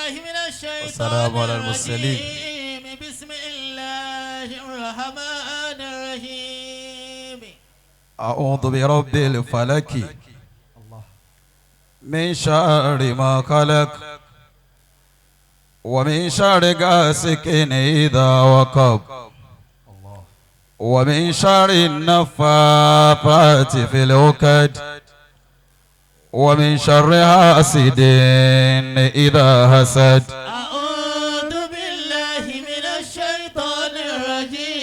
بالله من الشيطان والسلام على المرسلين. الرجيم. بسم الله الرحمن الرحيم. أعوذ برب الفلك من شر ما خلق ومن شر غاسق إذا وقب ومن شر النفاثات في العقد ومن شر حاسد إذا حسد. أعوذ بالله من الشيطان الرجيم.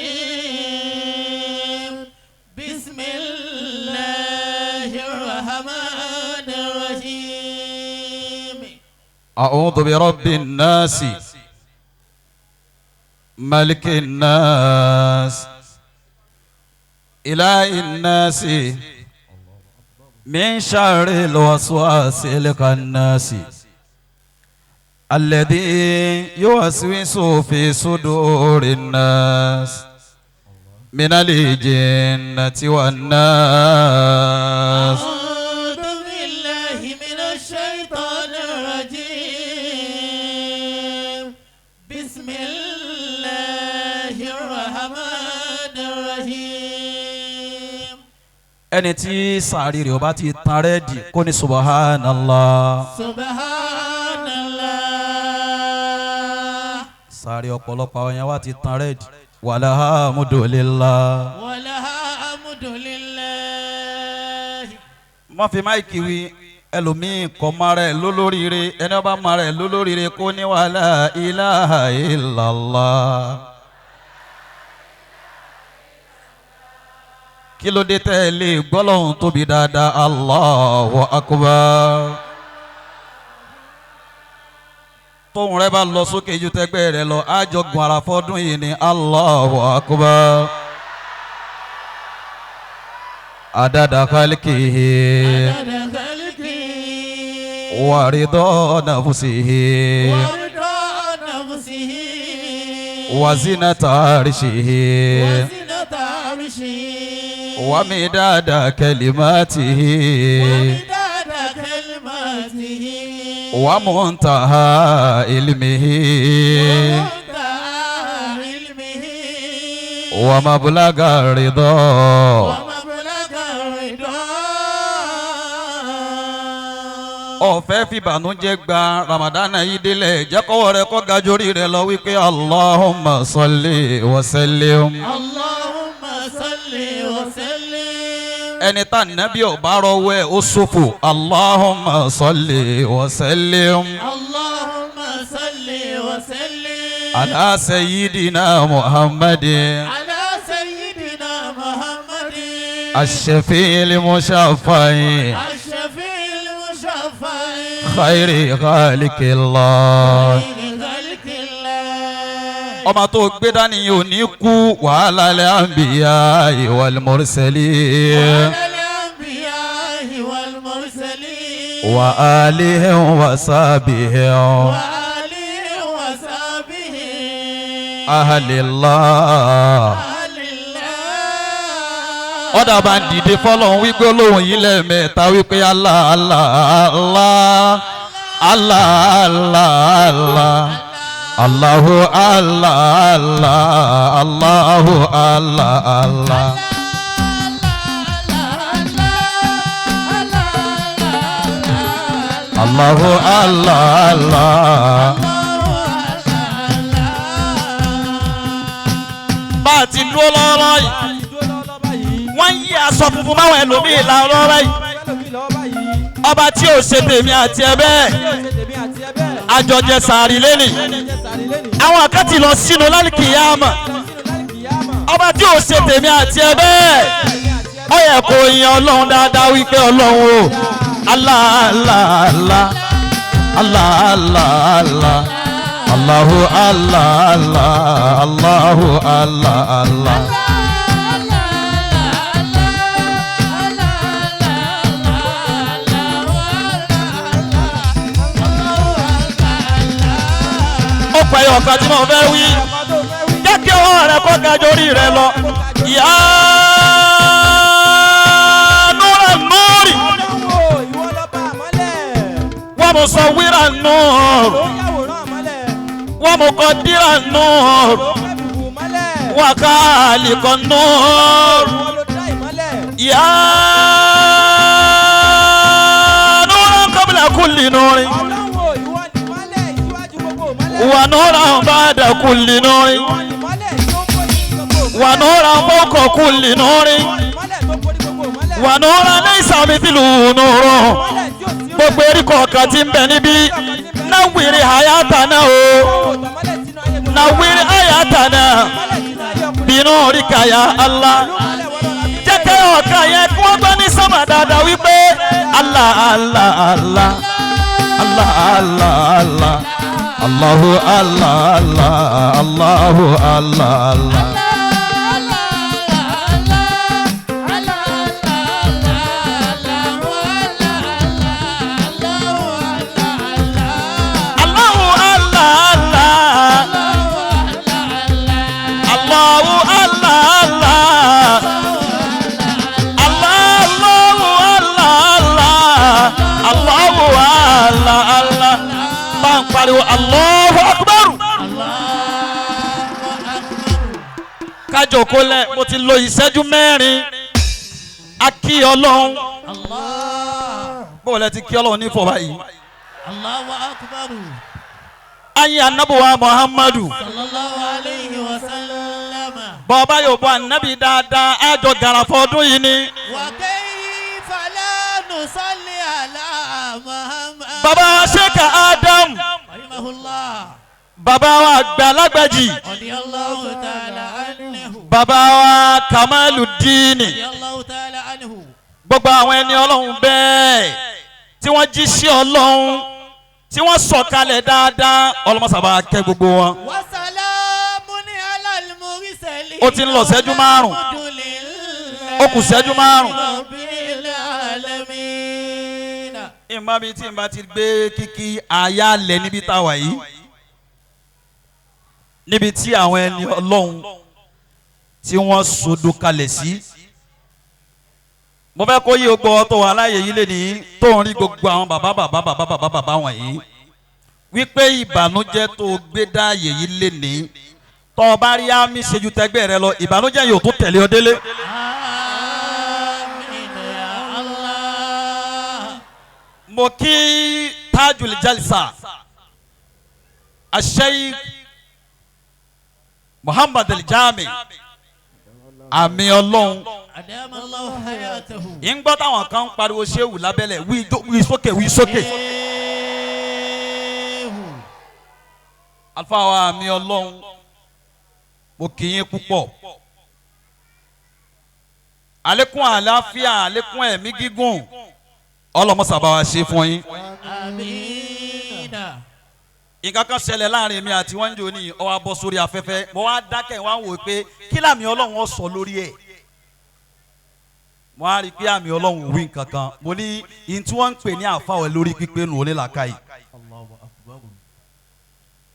بسم الله الرحمن الرحيم. أعوذ برب الناس ملك الناس إله الناس من شر الوسواس الخناس الذي يوسوس في صدور الناس من الجنة والناس. أعوذ بالله من الشيطان الرجيم. بسم الله الرحمن الرحيم. Ẹni tí sàárì rẹ̀ ọba ti tan red kó ní subhanallah. سبحان الله. Sàárì ọ̀pọ̀lọpọ̀ àwọn yẹn wá ti tan red, walhamdulillah. والحمد لله. Má fi mic wí ẹlòmíín kọ́ mara ẹ̀ lólóríire. Ẹni ọba mara ẹ̀ lólóríire kó ní wala ilaha illallah. Kí ló dé tẹ́ ẹ lè gbọ́lọ́hún tóbi dáadáa? Allahu akbar. Tóun rẹ bá lọ sókè ju tẹgbẹ́ rẹ lọ, àjọ gun àràfọ́dún yìí ni. Allahu akbar. Adada khalqihi. عدد خلقه. ورضا نفسه. ورضا نفسه. وزنة عرشه. وزنة عرشه. ومداد كلماته. ومداد كلماته. ومنتهى علمه. ومنتهى علمه. ومبلغ الرضا. ومبلغ الرضا. Ọ̀fẹ́ fìbànújẹ́ gba Ramadana yìí délẹ̀, jẹ́ kọ́wọ́ rẹ kó ga jórí rẹ lọ wípé Allahumma salli wa sallim. اللهم صل وسلم. Ẹni tá nàbí ọba rọwọ́ ẹ̀ ó ṣòfò. Allahumma salli wa sallim. اللهم صل وسلم. Ala sayyidina Muhammadin. على سيدنا محمد. الشفيع المشفع. الشفيع المشفع. خير خالق الله. خير خلق الله. Ọmọ tó gbé dání yìí ò ní kú. Wàhálà al-anbiya wal mursalin. وعلى الأنبياء والمرسلين. Wa alihim wa sahbihim. وآله وصحبه. Ahlillah. أهل الله. Ọ̀dà bá ń dìde fọlọ́hún wípé olóhùn yìí lẹ́ẹ̀mẹ́ta wípé Allah Allah Allah Allah Allah Allah Allahu Allah Allah Allahu Allah Allah. Allahu Allah Allah. Bá a ti dúró lọ́rọ́ yìí, wọ́n ń yí aṣọ funfun máwọn ẹlòmíì la lọ́rọ́ yìí. Ọba tí ò ṣe tèmi àti ẹ bẹ́ẹ̀, àjọjẹ sàárì lẹ́nì. Àwọn kan ti lọ sínú lálùkìyàmà. Ọba tí ò ṣe tèmi àti ẹ bẹ́ẹ̀, ó yẹ kó yan Ọlọ́run dáadáa wípé Ọlọ́run o, Allah Allah Allah Allah Allah Allah Allahu Allah Allah Allahu Allah Allah. Ó pẹ́ ọ̀kan tí mo fẹ́ wí, jẹ́ kí ọwọ́ rẹ kó ga jórí rẹ lọ. Ìyá núra núrì wọ́n mú sọ wíra núrù. Mukọdira nùr wàkàlìkọ nùr yà nùrọ̀ kọ́bìlà kúlì nùrin wà nùrọ̀ bàdà kúlì nùrin wà nùrọ̀ fọ́kọ̀ kúlì nùrin wà nùrọ̀ lẹ́sà mithlu nùrọ̀ gbogbo erikọ̀ kan ti ń bẹ níbí náwìrì hayata náà o náwìrì hayata náà bínú ríkà ya Allah jẹ́kẹ́ ọ̀kan yẹn kí wọ́n gbọ́ ní sọ́mà dáadáa wípé Allah Allah Allah Allah Allah Allah Allahu Allah Allah Allahu Allah Allah. Allahu Allah Allah Allahu Allah Allah Allahu Allah Allah Allahu Allah Allah bá ń pariwo Allahu Akbar. Kájọ kólẹ̀ mo ti lo ìṣẹ́jú mẹ́rin a kí Ọlọ́run bó o lẹ ti kí Ọlọ́run ní fọ báyìí. Allahu akbar. Ayé anabuwa Muhammadu Sallallahu alayhi wa sallam. bọ́ọ̀bá yóò bọ́ anabi dáadáa àjọ gàràfọ́ ọdún yìí ni. Wa kayfa la nusalli ala Muhammad. Bàbá Sheikh Adam Rahimahullah. bàbá wa àgbàlagbàjì Radiyallahu ta'ala anhu. bàbá wa Kamaludini Radiyallahu ta'ala anhu. gbogbo àwọn ẹni Ọlọ́run bẹ́ẹ̀ tí wọ́n jí sí Ọlọ́run tí wọ́n sọ̀kalẹ̀ dáadáa ọlọ́mọsàbà kẹ́ gbogbo wọn. Wa salamun ala al-mursalin. Ó ti ń lọ ṣẹ́jú márùn-ún. Ó kù ṣẹ́jú márùn-ún. Rabbil alamin. Ìmọ̀ bíi tí n bá ti gbé kíkí ayálẹ̀ níbi tá a wà yìí níbi tí àwọn ẹni Ọlọ́run tí wọ́n sodo kalẹ̀ sí. Mo fẹ́ kó yí gbogbo ọtọ̀ wà láàyè yìí lé ní tó ń rí gbogbo àwọn bàbá bàbá bàbá bàbá bàbá wọ̀nyí wípé ìbànújẹ́ tó gbé dáàyè yìí lé ní tọ́ ọ bá rí àmì ṣejú tẹgbẹ́ rẹ lọ ìbànújẹ́ yóò tó tẹ̀lé ọ délé. Amin ya Allah. Mo kí Tajul Jalsa Asheikh Muhammad Al-Jami àmì Ọlọ́run Adama Allahu hayatahu. ń gbọ́ táwọn kan ń pariwo ṣéwù lábẹ́lẹ̀ wí sókè wí sókè. Ehu. Alfa wa àmì Ọlọ́run mo kì í púpọ̀ àlékún àlàáfíà àlékún ẹ̀mí gígùn ọlọ́mọsàbá wa ṣe fún yín. Amina. Nǹkan kan ṣẹlẹ̀ láàrin mi àti wọ́n ń jò ní ó wá bọ́ sórí afẹ́fẹ́ mo wá dákẹ́ wá ń wò pé kí làmì Ọlọ́run ó sọ lórí ẹ̀ mo á rí i pé àmì Ọlọ́run ò wí nǹkan kan mo ní ihun tí wọ́n ń pè ní àfàwọ̀ lórí pípé nù onílàkàyè. Allahu akbar.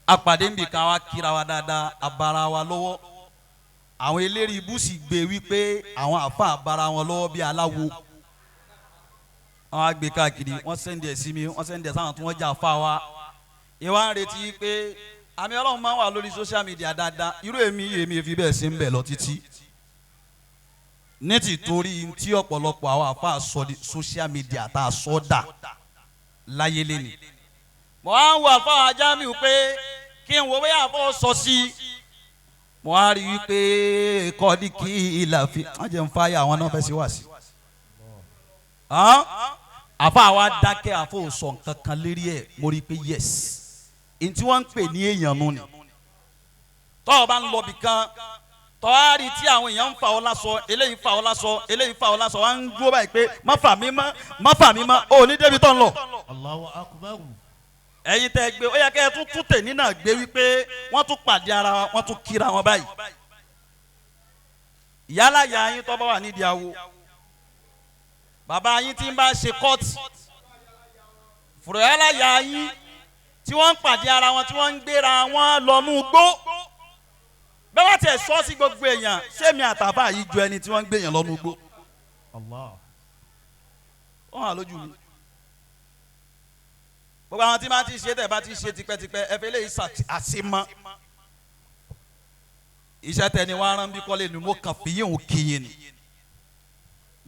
Apàdé ń bì kan wa kíra wa dáadáa abara wa lọ́wọ́ àwọn eléré ibú sì gbé wípé àwọn àfa abara wọn lọ́wọ́ bí aláwo àwọn àgbè káàkiri wọ́n sẹ́ndì ẹ̀ sí mi wọ́n sẹ́ndì ẹ̀ sáwọn tí wọ́n jẹ́ àfa wa ìwà ń retí pé àmì Ọlọ́run máa ń wà lórí social media dáadáa irú èmi èmi fi bẹ́ẹ̀ sí ń bẹ̀ lọ títí ní tìtorí tí ọ̀pọ̀lọpọ̀ àwọn àfa sọ di social media tá a sọ dà láyé lẹ́ni mo á ń wo àfa Jamiu pé kí n wo bóyá àfọ sọ sí i mo á rí i pé kọ́ọ̀dí kí ìlà fi wọ́n jẹ́ ń fáyà àwọn náà fẹ́ sí wá sí. Àfa wa dákẹ́ àfọ sọ nǹkan kan lérí ẹ̀ mo rí i pé yes n tí wọ́n ń pè ní èèyàn nù ni tọ́ ọ bá ń lọ bì kan tọ́ á rí i tí àwọn èèyàn ń fa ọ lásọ eléyìí fa ọ lásọ eléyìí fa ọ lásọ wọ́n á ń dúró báyìí pé má fà mí mọ́ má fà mí mọ́ ò ní débi tó ń lọ. Allahu akbar. Ẹ̀yin tẹ́ gbé ó yẹ kẹ́ ẹ tún tún tèmi náà gbé wípé wọ́n tún pàdé ara wọn wọ́n tún kíra wọn báyìí. Yálà ya yín tó bá wà nídìí awo bàbá yín tí ń bá ṣe kọ́ọ̀tì fùrọ̀yálà ya yín tí wọ́n ń pàdé ara wọn tí wọ́n ń gbéra wọn lọ́nú gbó bẹ́ẹ̀ wá tiẹ̀ sọ sí gbogbo èèyàn sẹ́mi àtàbà yìí ju ẹni tí wọ́n ń gbé èèyàn lọ́nú gbó. Allah. Wọ́n wà lójú mi. Gbogbo àwọn tí máa ti ṣe tẹ̀ bá ti ṣe tipẹ́tipẹ́ ẹ fi lè àṣemọ́. Iṣẹ́ tẹ ni wàá rán bí kọ́lé ni mo kàn fi yín òun kíyìn ni.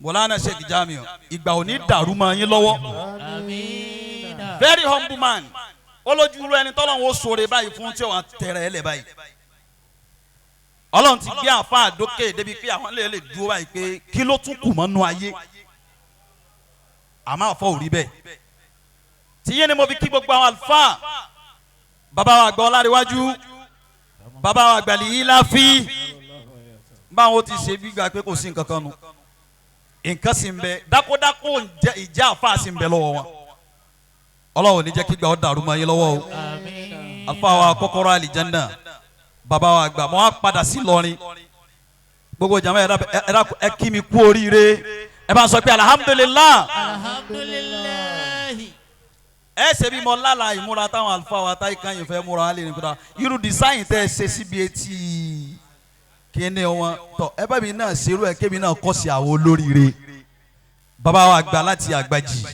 Mọ̀lánà Sheikh Jamiu ìgbà ò ní dàrú mọ́ yín lọ́wọ́. Amina. Very humble man. Olójúru ẹni tọ́lọ́run ó sọ̀rọ̀ báyìí fún tí wọ́n tẹ̀rẹ̀ ẹ lẹ̀ báyìí. Ọlọ́run ti gbé àfa àdókè débi pé àwọn lè dúró báyìí pé kí ló tún kù mọ́nú ayé. Àmọ́ àfọ ò rí bẹ́ẹ̀. Tìyẹn ni mo fi kí gbogbo àwọn àlùfáà. Bàbá wa àgbà Ọláréwájú, bàbá wa àgbà Lìyí Láfí. Báwo ti ṣe gbígbà pé kò sí nǹkan kan nu. Nǹkan sì ń bẹ dákódákó ìjà àfa sì ń bẹ lọ́wọ́ wọn. Ọlọ́run ò ní jẹ́ kí gbà ọ́ dàrú mọ́ yín lọ́wọ́ o. Àmín. Àlùfáà wa kọ́kọ́rọ́ àlìjánná, bàbá wa àgbà mọ́ á padà sí Ìlọrin. Gbogbo jama ẹ dákun ẹ kí mi kú oríire. Ẹ bá ń sọ pé alihamudulilayi. Alhamdulillahi. Ẹ ṣe bí mo lálàá ìmúra táwọn àlùfáà wa táyì kan yìí fẹ́ múra á lè rìn kúta. Irú design tẹ́ ẹ ṣe síbi etí kíní wọn tọ ẹ bá mi náà ṣerú ẹ kémi náà kọ́ sí àwọn olóríire. Bàbá wa àgbà láti àgbàjì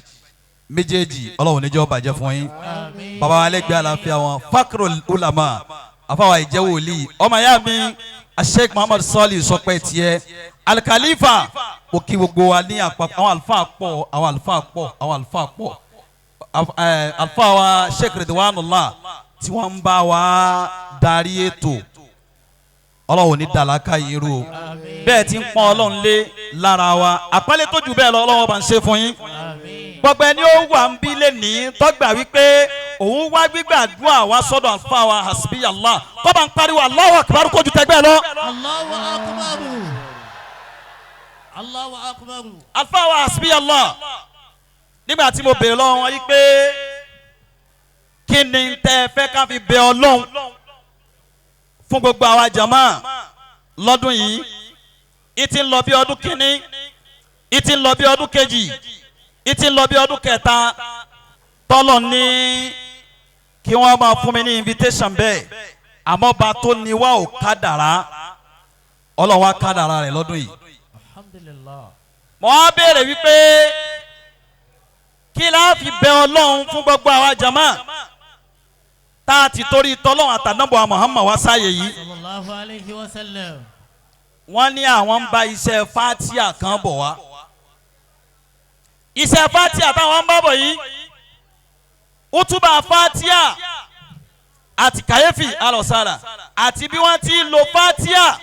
méjèèjì Ọlọ́run níjọ́ bàjẹ́ fún yín. Àmín. Baba wa lẹ́gbẹ̀ẹ́ àlàáfíà wọn Fakrul Ulama àfàwà ìjẹ́wòlì ọmọ ìyá mi Sheikh Muhammad Sọ́ọ̀lì sọpẹ́ tiẹ̀ Alikalifa mo kí gbogbo wa ní àpapọ̀ àwọn àlùfáà pọ̀ àwọn àlùfáà pọ̀ àwọn àlùfáà pọ̀ àlùfáà wa Sheikh Ridwanullah tí wọ́n ń bá wa darí ètò Ọlọ́run ní dàlákà yìí rú o bẹ́ẹ̀ ti ń pọ́n Ọlọ́run lé lára wa àpọ́nlé tó jù bẹ́ẹ̀ lọ Ọlọ́run bá ń ṣe fún yín. Àmín. Gbogbo ẹni ó wà ń bí lẹ́nìí tọ́gbà wípé òun wá gbígbàdúrà wá sọ́dọ̀ àlùfáà wa hasbiyallah kọ́ bá ń pariwo Allahu akbar kó ju tẹgbẹ́ lọ. Allahu akbar. Allahu akbar. Àlùfáà wa hasbiyallah nígbà tí mo béèrè lọ́wọ́ wọn yí pé kí ni tẹ́ ẹ fẹ́ ká fi bẹ Ọlọ́run fún gbogbo àwa jàmá lọ́dún yìí ìtì ń lọ bí ọdún kínní ìtì ń lọ bí ọdún kejì ìtì ń lọ bí ọdún kẹta tọ́lọ̀ ní kí wọ́n máa fún mi ní invitation bẹ́ẹ̀ àmọ́ bá tó ní wá ò kádàrá Ọlọ́run wá kádàrá rẹ̀ lọ́dún yìí. Alhamdulillah. Mo á béèrè wípé kí la fi bẹ Ọlọ́run fún gbogbo àwa jàmá tá a ti torí tọ́lọ́run àtànábọ̀ Muhammad wá sáyè yìí. Sallallahu alayhi wa sallam. Wọ́n ní àwọn ń bá iṣẹ́ fatia kan bọ̀ wá. Iṣẹ́ fatia táwọn ń bá bọ̀ yìí utuba fatia àti kàyéfì alọ̀sára àti bí wọ́n ti lo fatia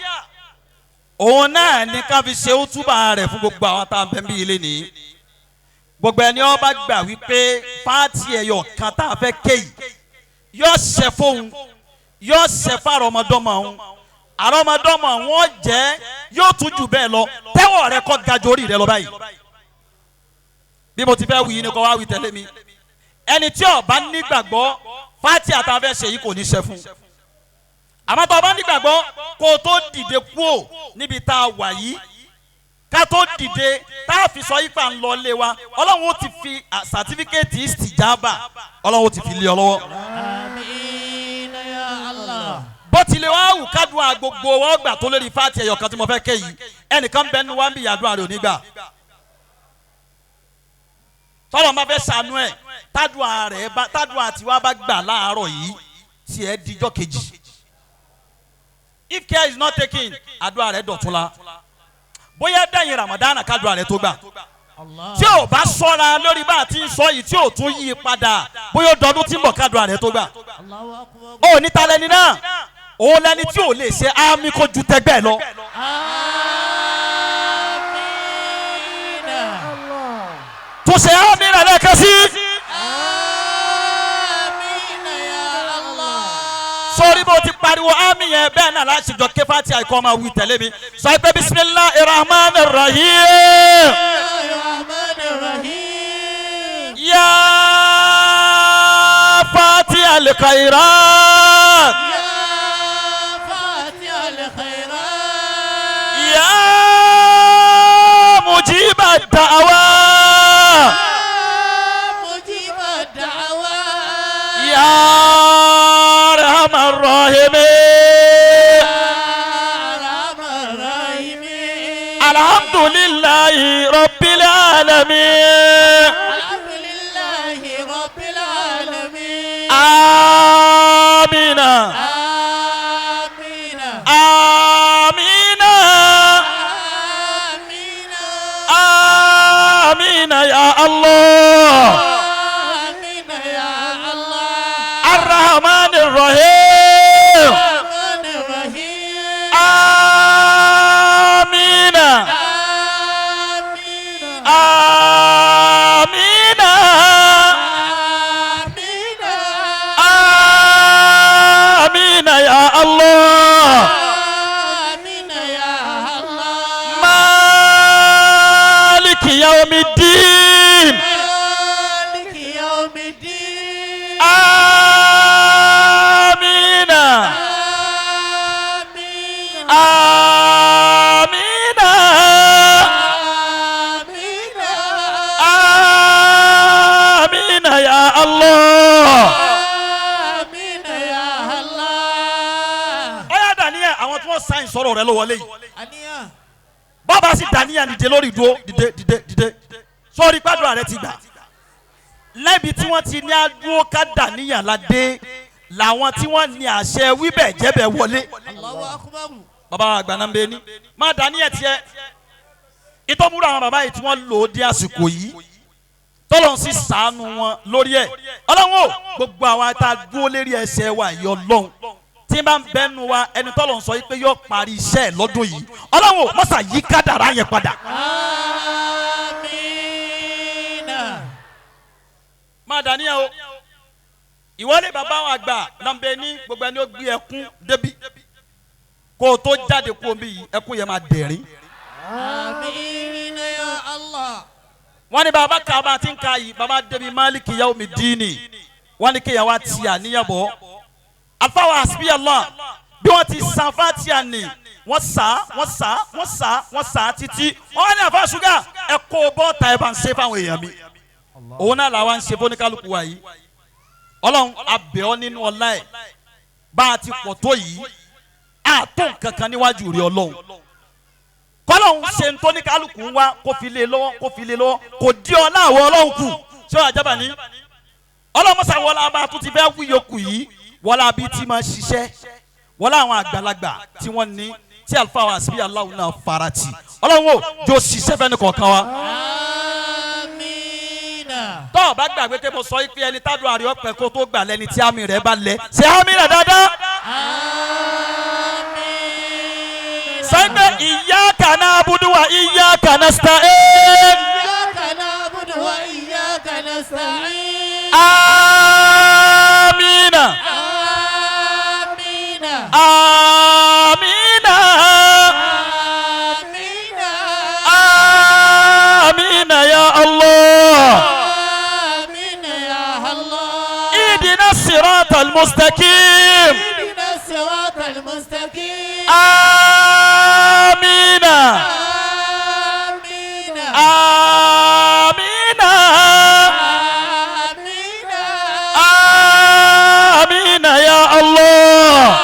òun náà ní ká fi ṣe utuba rẹ̀ fún gbogbo àwọn tá à ń bẹ́ bí ilé nìyí. Gbogbo ẹni ó bá gbà wípé fatia ẹyọ kan tá a fẹ́ ké yìí yóò ṣẹ fóun yóò ṣẹ fáàrọ̀mọdọ́mọ òun àrọ́mọdọ́mọ wọn jẹ́ yóò tún jù bẹ́ẹ̀ lọ tẹ́wọ̀ rẹ kọ́ ga ju orí rẹ lọ báyìí. Bí mo ti fẹ́ wí ni kò wá wí tẹ̀lé mi. Ẹni tí ó bá nígbàgbọ́ fati àtàfẹ́ ṣe yìí kò ní ṣe fún. Àmọ́ tó o bá nígbàgbọ́ kó o tó dìde kúò níbi tá a wà yìí ká tó dìde tá a fi sọ yípa ń lọ lé wa Ọlọ́run ó ti fi sàtífíkẹ́ẹ̀tì ìsìjàbà Ọlọ́run ó ti fi lé ọ lọ́wọ́. Àmín ya Allah. Bó tilẹ̀ wá wù kádùá gbogbo wọn gbà tó lórí fati ẹ̀yọ̀ kan tí mo fẹ́ ké yìí ẹnìkan bẹ́ẹ̀ nu wá ń bí àdúrà rẹ̀ ò ní gbà. Tọ́lọ̀ máa fẹ́ sànú ẹ̀ tádùá rẹ̀ bá tádùá tiwa bá gbà láàárọ̀ yìí tiẹ̀ dijọ́ kejì. If care is not taken àdúrà rẹ̀ dọ̀tún la bóyá dẹ̀yìn Ramadan kádùá rẹ̀ tó gbà. Allah. Tí ò bá sọ́ra lórí bá a ti ń sọ yìí tí ò tún yí i padà bóyá ó dọdún tí ń bọ̀ kádùá rẹ̀ tó gbà. Allahu akbar. Ó ní ta lẹni náà òun lẹni tí ò lè ṣe ámì kó ju tẹgbẹ́ lọ. Àmín. Tó ṣe ámì rẹ̀ lẹ́ẹ̀kan sí. Àmín ya Allah. Sórí bó ti pariwo ámì yẹn bẹ́ẹ̀ náà láti jọ kéfàtì àìkọ́ máa wí tẹ̀lé mi. Sọ pé bisimilahi rahman rahim. Rahman Rahim. Ya fati al-khairat. Ya Fati al-khairat. Ya mujib ad-da'awat. Ya mujib ad-da'awat. Ya arhamar rahimin. Arhamar rahimin. Alhamdulillahi rabbil alamin. Alhamdulillahi rabbil alamin. Rahim. Rahman Rahim. Amina. Amina. Amina. Amina. Amina ya Allah. Amina ya Allah. Maliki yawmiddin. Maliki yawmiddin. Amina. Amina. Amina. Amina. Amina ya Allah. Amina ya Allah. Ọ̀yá dàníyà àwọn tí wọ́n sáyìn sọ̀rọ̀ rẹ ló wọlé yìí. Àníyàn. Bàbá sì dàníyà dìde lórí ìdúró, dìde, dìde, dìde. Sọ́ọ́rí gbàdúrà rẹ ti gbà. Lẹ́bi tí wọ́n ti ní adúró ká dàníyà la dé làwọn tí wọ́n ní àṣẹ wíbẹ̀ jẹ́bẹ̀ wọlé. Allahu akbar. Bàbá àgbà náà ń bẹ ní. Má dàníyà tiẹ̀. Ìtọ́múrò àwọn bàbá yìí tí wọ́n lò ó di àsìkò yìí, tọ́lọ́run sì sàánú wọn lórí ẹ̀. Ọlọ́run o, gbogbo àwa tá a dúró lérí ẹsẹ̀ wa yìí, ọlọ́run tí bá ń bẹ́nu wa ẹni tọ́lọ́run sọ yìí pé yóò parí iṣẹ́ ẹ̀ lọ́dún yìí, ọlọ́run o, mọ́sà yí kádàrá yẹn padà. Amina. Má dàníyàn o, ìwọlé bàbá àwọn àgbà nàbẹ ní gbogbo ẹni ó gbé ẹkún débi kó o tó jáde kó o bí yìí, ẹkún yẹn máa dẹ̀rín. Amina ya Allah. Wọ́n ní bàbá kaba tí ń ka yìí, bàbá débi Maliki yawmi dini, wọ́n ní kéèyàn wá ti àníyàn bọ̀. Alfawa hasbi Allah, bí wọ́n ti san fatia ni, wọ́n sá, wọ́n sá, wọ́n sá, wọ́n sá títí. Wọ́n ní àfa ṣúgà ẹ kó o bọ́ ta, ẹ bá ń ṣe fáwọn èèyàn mi. Òun náà làwa ń ṣe fóníkálukú wa yìí. Ọlọ́run abẹ́ ọ nínú ọlá ẹ̀, bá a ti pọ̀ tó yìí, àtó nǹkan kan níwájú rí ọlọ́run. Kọ́lọ́hún ṣe ń tóníkálukú ń wá, kó fi lé lọ́wọ́, kó fi lé lọ́wọ́, kò dí ọ láwọ ọlọ́run kù. Ṣé wàá jábà ní ọlọ́mọṣà wọlé abá tó ti fẹ́ wí yòókù yìí, wọlé abí tí máa ṣiṣẹ́, wọlé àwọn àgbàlagbà tí wọ́n ní tí àlùfáà wa àṣìbí aláwọ̀ náà farati, ọlọ́run ò jọ ṣiṣẹ́ fẹ́ni kọ̀ọ̀kan wa. Amina. Tọ́ ọ bá gbàgbé pé mo sọ pé ẹni tádùn àrí ọ̀pẹ kó tó gbà lẹ́ni tí àmì rẹ̀ bá lẹ, ṣé àmì rẹ̀ dáadáa. Amina. Sọ pé iyyaka na'budu wa iyyaka nasta'in. Iyyaka na'budu wa iyyaka nasta'in. Amina. Amina. Amina. Amina. Amina ya Allah. Amina ya Allah. اهدنا الصراط المستقيم. اهدنا الصراط المستقيم. آمين. آمين. آمين. آمين. آمين يا الله.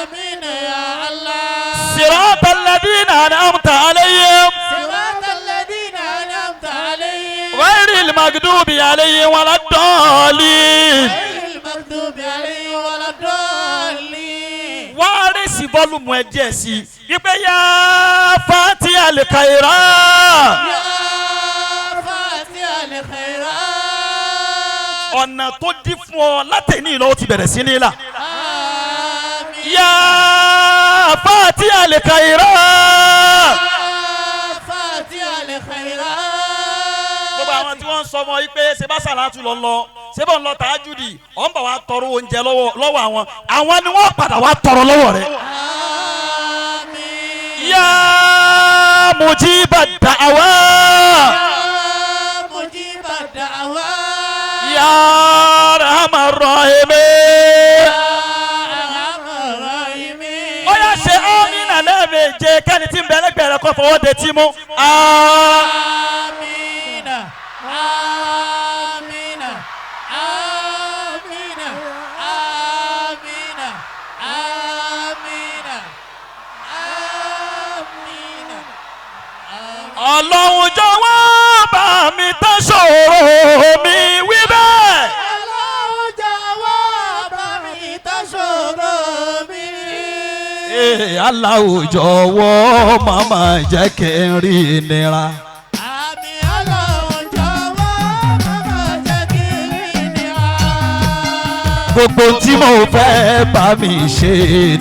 آمين يا الله. صراط الذين أنعمت عليهم، صراط الذين أنعمت عليهم، غير المغضوب عليهم ولا الضالين. غير المغضوب عليهم ولا الضالين. Wá raise volume ẹ díẹ̀ sí i wípé يا فاتح الخيرات. يا فاتح الخيرات. Ọ̀nà tó dí fún ọ látẹ̀ní ìlọ́wọ́ ti bẹ̀rẹ̀ sí ní là. آمين. يا فاتح الخيرات. يا فاتح الخيرات. Gbogbo àwọn tí wọ́n ń sọ ọmọ yìí pé ṣe bá sàlátù lọ lọ, ṣé bọ́n lọ tàájúdì, ọ̀ ń bọ̀ wá tọrọ oúnjẹ lọ́wọ́ àwọn, àwọn ni wọ́n padà wá tọrọ lọ́wọ́ rẹ̀. آمين. يا مجيب الدعوات. يا مجيب الدعوات. يا أرحم الراحمين. يا أرحم الراحمين. Ó yá, ṣe ọ́nìnà lẹ́ẹ̀méje, kẹ́ni tí ń bẹ lẹ́gbẹ̀ẹ́ rẹ̀ kọ́ fọwọ́ de tí mú. آمين. آمين. آمين. آمين. آمين. آمين. Ọlọ́run jọ̀wọ́ bá mi tán ṣòro mi, wí bẹ́ẹ̀. Ọlọ́run jọ̀wọ́ bá mi tán ṣòro mi. Ee, Aláwo jọ̀wọ́ màmá jẹ́ kí n rí ìnira. Àmín, Ọlọ́run jọ̀wọ́ má má jẹ́ kí n rí ìnira. Gbogbo tí mo fẹ́ bá mi ṣe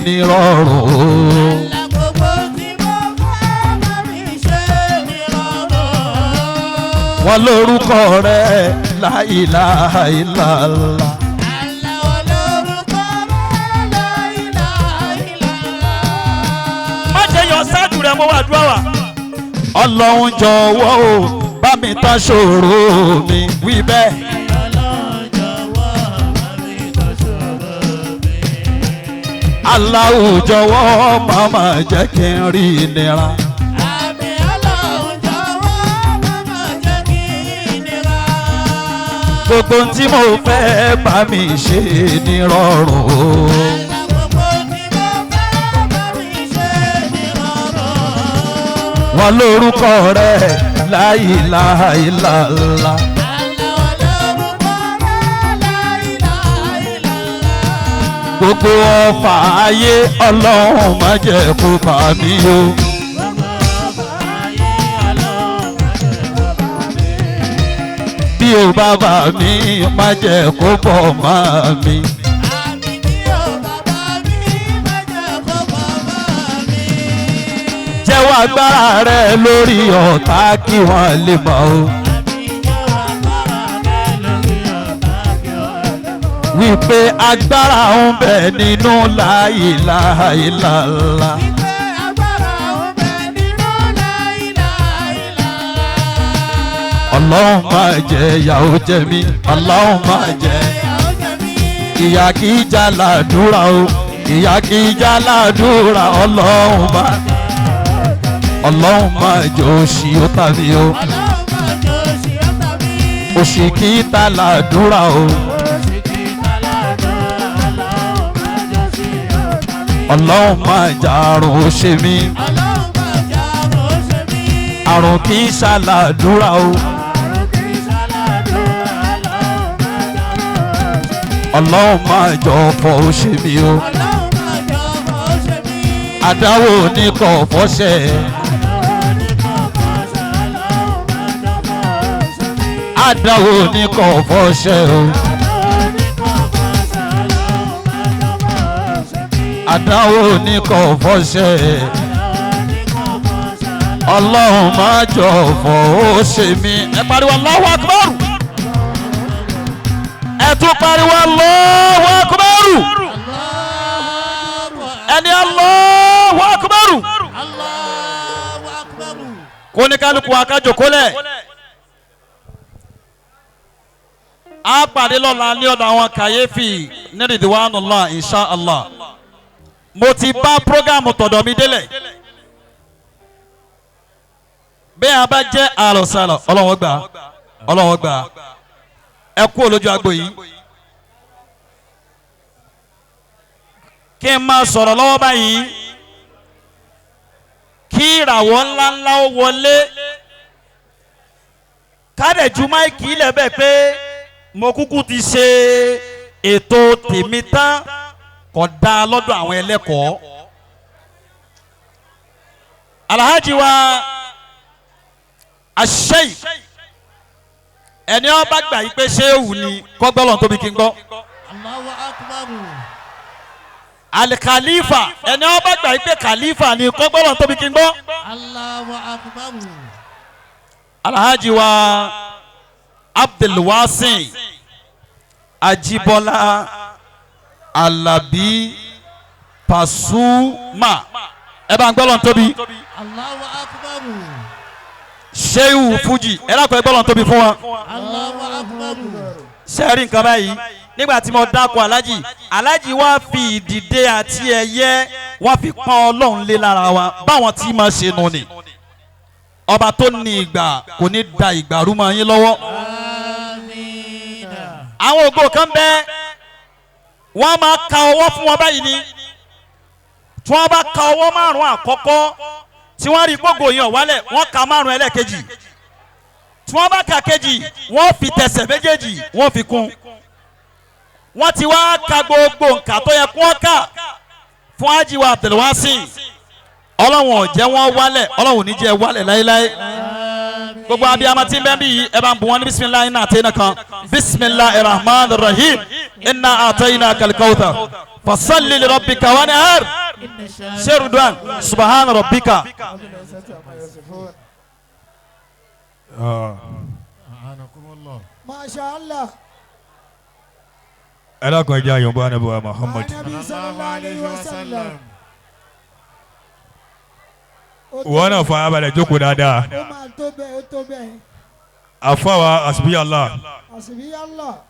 ní rọrùn. Gbogbo tí mo fẹ́ bá mi ṣe ní rọrùn. Wọ́n lórúkọ rẹ̀ la ilaha illallah. Allah olórúkọ rẹ̀ la ilaha illallah. Má jẹ́ yọ ṣáájú rẹ̀ mo wà dúró wa. Ọlọ́run jọ̀wọ́ o bá mi tán ṣòro mi wí bẹ́ẹ̀. Ọlọ́run jọ̀wọ́ bá mi tán ṣòro mi. Allahu jọ̀wọ́ má má jẹ́ kí n rí ìnira. Àmì Ọlọ́run jọ̀wọ́ má má jẹ́ kí n nira. Gbogbo tí mo fẹ́ bá mi ṣe ní rọrùn o. Allah gbogbo tí mo fẹ́ bá mi ṣe ní rọrùn. Wọ́n lórúkọ rẹ̀ la ilaha illallah. Allah olórúkọ rẹ̀ la ilaha illallah. Gbogbo ọfà ayé Ọlọ́run má jẹ́ kó bà mí o. Gbogbo ọba ayé Ọlọ́run má jẹ́ kó bà mí. Bí o bá bà mí má jẹ́ kó bọ̀ mọ́ mi. Àmì bí o bàbá mi má jẹ́ kó bọ̀ mọ́ mi. Jẹ́wọ́ agbára rẹ lórí ọ̀tá kí wọ́n lè mọ̀ o. Àmì jẹ́wọ́ agbára rẹ lórí ọ̀tá kí wọ́n lè mọ̀. Wípé agbára ń bẹ nínú la ilaha illallah. Wípé agbára ń bẹ nínú la ilaha illallah. Ọlọ́run má jẹ́ ìyà ó jẹ mí. Ọlọ́run má jẹ́ Ìyà ó jẹ mí. ìyà kì í já làdúrà o. Ìyà kì í já làdúrà. Ọlọ́run má Ọlọ́run má jẹ́ òṣì ó tà mí o. Ọlọ́run má jẹ́ òṣì ó tà mí. Òṣì kì í ta làdúrà o. Òṣì kì í ta làdúrà. Ọlọ́run má jẹ́ òṣì ó tà mí. Ọlọ́run má jẹ́ àrùn ó ṣe mí. Ọlọ́run má jẹ́ àrùn ó ṣe mí. Àrùn kì í ṣàlàdúrà o. Àrùn kì í ṣàlàdúrà. Ọlọ́run má jẹ́ àrùn ó ṣe mí. Ọlọ́run má jẹ́ ọ̀fọ̀ ó ṣe mí o. Ọlọ́run má jẹ́ ọ̀fọ̀ ó ṣe mí. Àdáwò ní kò fọ́ṣẹ́. Àdáwò ní kò fọ́ṣẹ́. Ọlọ́run má jẹ́ ọ̀fọ̀ ó ṣe mí. Àdáwò ní kò fọ́ṣẹ́ o. Àdáwò ní kò fọ́ṣẹ́. Ọlọ́run má jẹ́ ọ̀fọ̀ ó ṣe mí. Àdáwò ní kò fọ́ṣẹ́. Àdáwò ní kò fọ́ṣẹ́. Ọlọ́run má jẹ́ ọ̀fọ̀ ó ṣe mí. Ẹ pariwo Allahu Akbar. Ẹ tún pariwo Allahu Akbar. Allahu Ẹni Allahu Akbar. Allahu Akbar. Kó ní kálukú wa ká jókòó lẹ̀. A pàdé lọ́la ní ọ̀dọ̀ àwọn kàyéfì ní Ridwanullah insha Allah. Mo ti bá prógámù tọ̀dọ̀ mi délẹ̀. Bẹ́ẹ̀ a bá jẹ́ àlọ́sàlọ̀ Ọlọ́run gbà Ọlọ́run gbà ẹ kú olójú agbo yìí. Kí n máa sọ̀rọ̀ lọ́wọ́ báyìí kí ìràwọ̀ ńláńlá ó wọlé kádẹ̀jú máìkì ilẹ̀ bẹ́ẹ̀ pé mo kúkú ti ṣe ètò tèmi tán kò dáa lọ́dọ̀ àwọn ẹlẹ́kọ̀ọ́. Alhaji wa Asheik ẹni ó bá gbà yí pé ṣéwù ni kọ́gbọ́lọ̀ tóbi kí n gbọ́. Allahu Akbar. Alikalifa ẹni ó bá gbà yí pé kàlífà ni kọ́gbọ́lọ̀ tóbi kí n gbọ́. Allahu Akbar. Alhaji wa Abdulwasin Ajibola Alabi Pasuma ẹ bá ń gbọ́ lọ́n tóbi. Allahu Akbar. Sehu Fuji ẹ lákọ̀ọ́ ẹ gbọ́ lọ́n tóbi fún wa. Allahu Akbar. Sẹ́ẹ̀rì nǹkan báyìí nígbà tí mo dákọ̀ alájì alájì wá fi ìdìde àti ẹ̀yẹ wọ́n fi pọ́n Ọlọ́run lé lára wa báwọn tí máa ṣe nù ni. Ọba tó ní ìgbà kò ní da ìgbà rú mọ́ yín lọ́wọ́. Àmín. Àwọn ògo kan bẹ wọ́n máa ka ọwọ́ fún wọn báyìí ni tí wọ́n bá ka ọwọ́ márùn àkọ́kọ́ tí wọ́n rí gbogbo yẹn wálẹ̀ wọ́n ka márùn ẹlẹ́ẹ̀kejì tí wọ́n bá ka kejì wọ́n fi tẹsẹ̀ méjèèjì wọ́n fi kún wọ́n ti wá ka gbogbo nǹkan tó yẹ kí wọ́n kà fún ajiwa Abdulwasin. Ọlọ́run ò jẹ́ wọ́n wálẹ̀, Ọlọ́run ò ní jẹ́ wálẹ̀ láéláé. Gbogbo abiyamọ tí ń bẹ bí yìí ẹ bá ń bu wọn ní bisimilayi náà tẹ́ iná kan bisimilayi rahman rahim. Inna a'tainaka al-kawthar fasalli li rabbika wanhar. Sherudan subhana rabbika. Masha Allah. Ẹ dákun, ẹ jẹ́ àyànbó anabi wa Muhammad. Anabi sallallahu alayhi wa sallam. Wọ́n náà fara balẹ̀ jókòó dáadáa. Ó máa tó bẹ́ẹ̀, ó tó bẹ́ẹ̀. Àfọwà asibiyallah. Àṣìbí Allah.